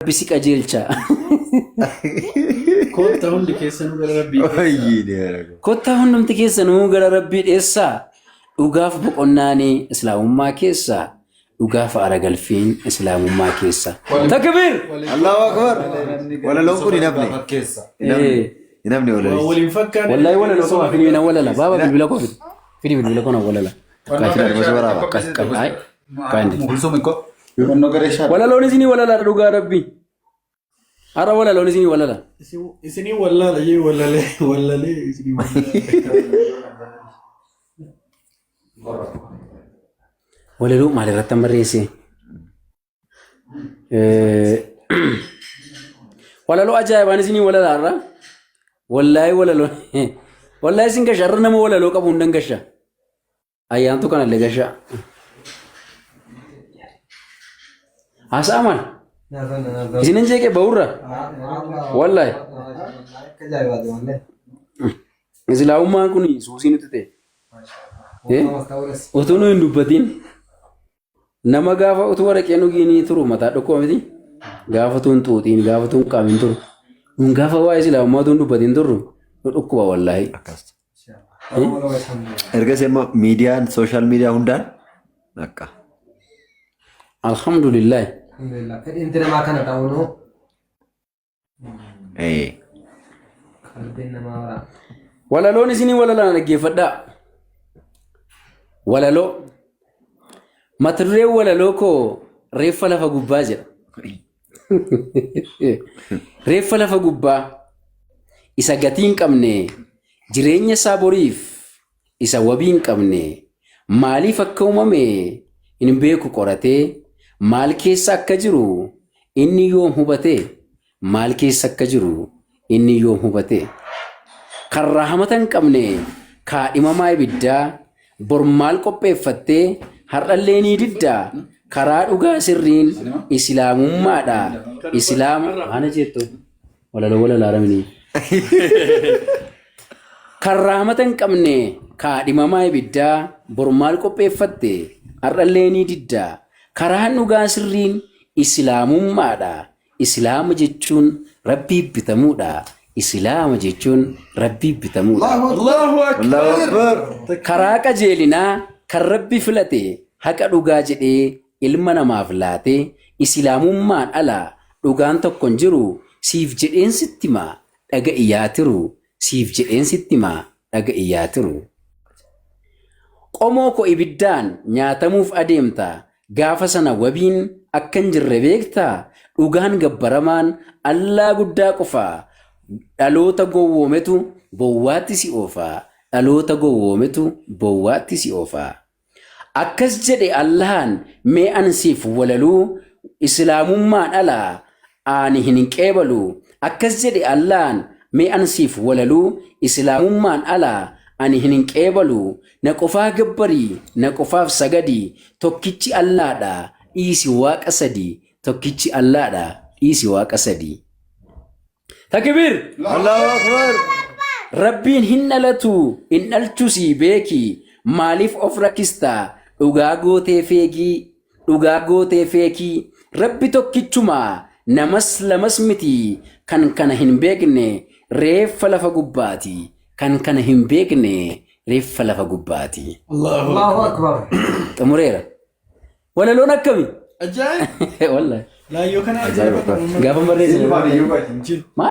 Rabbi si qajeelcha. Koottaa hundi keessanuu gara Rabbii dheessaa. Wayyi Kottaa hundumti keessanuu gara Rabbii dheessaa. Dhugaaf boqonnaani Islaamummaa keessa. Dhugaaf aara galfiin Islaamummaa keessa. Takbiir! Allahu Akbar. Walaloon kun hin hafne. Fakkeessa. Hin hafne Waan walalichi. waliin fakkaanne. Wallahi walaloo qaba fidi na walala. Baaba bilbila koo fidi. Fidi bilbila koo na walala. Qaatii waraaba. Ay. Kaandi. Kulsum ikko. Onnoo garee shaadha. Walaloon isinii walala dhugaa Rabbii. Har'a walaloon isinii walala. Isinii wallaala jee wallalee wallalee isinii wallaala. Walaloo maalirratti an barreesse? Walaloo ajaa'ibaan isinii walala har'a. Wallaahi walaloo. Wallaahi isin gasha har'a nama walaloo qabu hundan gasha. Ayyaantu kanallee gasha. Haasa'a maal? Isin hin jeeqee ba'urra? Wallaahi. Islaamummaan kun suusii nutti ta'e. Utuu nu hin dubbatiin nama gaafa utuu waraqee nugiinii turu mataa dhukkuba miti. Gaafa utuu hin xuuxiin gaafa utuu hin qaamin turu. Nun gaafa waa'ee islaamummaa utuu hin dubbatiin turru nu dhukkuba wallaahi. Akkas. Ergasii immoo miidiyaan sooshaal miidiyaa hundaan akka. Alhamdulillah. Fedhiin namaa kana ta'uunoo Eh. qalbiin namaa waraa. Walaloon isinii walalaan dhaggeeffadhaa. Walaloo. Mata dureen walaloo koo reeffa lafa gubbaa jedha. Reeffa lafa gubbaa isa gatii hin qabne jireenya isaa boriif isa wabii hin qabne maaliif akka uumame hin beeku qoratee maal keessa akka jiru inni yoom hubate maal keessa akka jiru inni yoom hubate kan rahamata hin qabne kaadhimamaa ibiddaa bor maal qopheeffattee har'allee ni diddaa karaa dhugaa sirriin islaamummaadha islaama maana jettu walaloo walalaa ramini kan rahamata hin qabne kaadhimamaa ibiddaa bor maal qopheeffatte har'allee ni diddaa karaan dhugaa sirriin islaamummaadha Islaama jechuun Rabbiif bitamuudha. Islaama jechuun Rabbiif bitamuudha. Allahu Allahu Akbar. Akbar. Karaa qajeelinaa kan Rabbi filate haqa dhugaa jedhee ilma namaaf laate Islaamummaan ala dhugaan tokko hin jiru siif jedheen sitti hima dhaga'i yaa tiru siif jedheen sitti hima dhaga'i yaa tiru. Qomoo ko ibiddaan nyaatamuuf adeemta Gaafa sana wabiin akka hin jirre beektaa? Dhugaan gabbaramaan Allaa guddaa qofa. Dhaloota gowwoometu bowwaatti si oofa. Dhaloota gowwoometu bowwaatti si oofa. Akkas jedhe Allahan mee an siif walaluu Islaamummaan ala ani hin qeebalu. Akkas jedhe Allahan mee an siif walaluu Islaamummaan ala ani hin qeebalu. Na qofaa gabbari, na qofaaf sagadi, tokkichi Allaadha, dhiisi waaqa sadi, tokkichi Allaadha, dhiisi waaqa sadi. Takbiir! Allahu Akbar. Rabbiin hin dhalatu, hin dhalchusii beeki, maaliif of rakkista, dhugaa gootee feegii, dhugaa gootee feekii, Rabbi tokkichuma, namas lamas miti, kan kana hin beekne, reeffa lafa gubbaati, kan kana hin beekne reeffa lafa gubbaati. Allahu Allahu Akbar. Xumureera. Walaloon akkami? Ajaa'ib. Wallahi. Laayyoo kana ajaa'iba. Gaafa barreessine. Jiru. Maal?